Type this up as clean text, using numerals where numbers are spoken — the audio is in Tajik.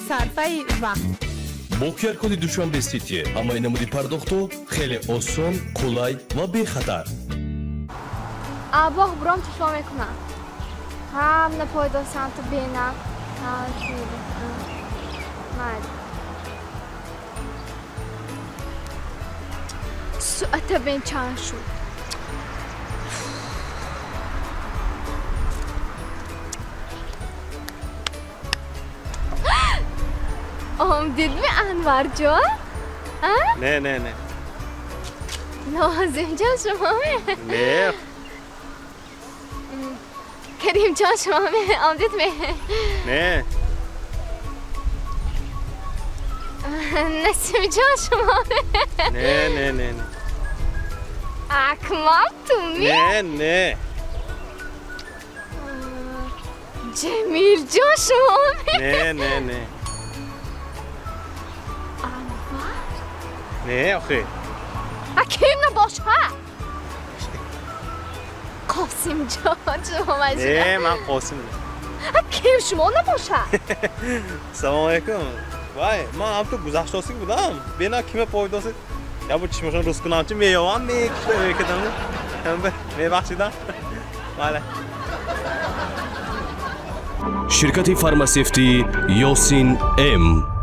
Сарфаи вақт. Бо QR-коди Душанбе Сити ҳамаи намуди пардохтҳо хеле осон, қулай ва бехатар. Абоғ буром телефон мекунам. Ҳам напойдосам ту бенам. Суата бен чанд шуд. Омдидми, Анварҷон? Не, не, не. Нозимҷон, шумоме? Не. Каримҷон, шумоме? Омдидме? Не. Насимҷон, шумоме? Не, не, не, не. Акмал, туми? Не, не. Ҷамилҷон, шумоме? Не, не, не. Не, охи. А ким набоша? Қосимҷон, шумо Не, ман Қосим. А ким шумо набоша? Салом алейкум. Вай, ман ҳам ту гузаштосик будам. Бена киме пойдосик. Я бу чишмошон рус кунам чи меёвам, мекидам. Мебахшидам. Бале. Ширкати фармасевтии Ёсин М.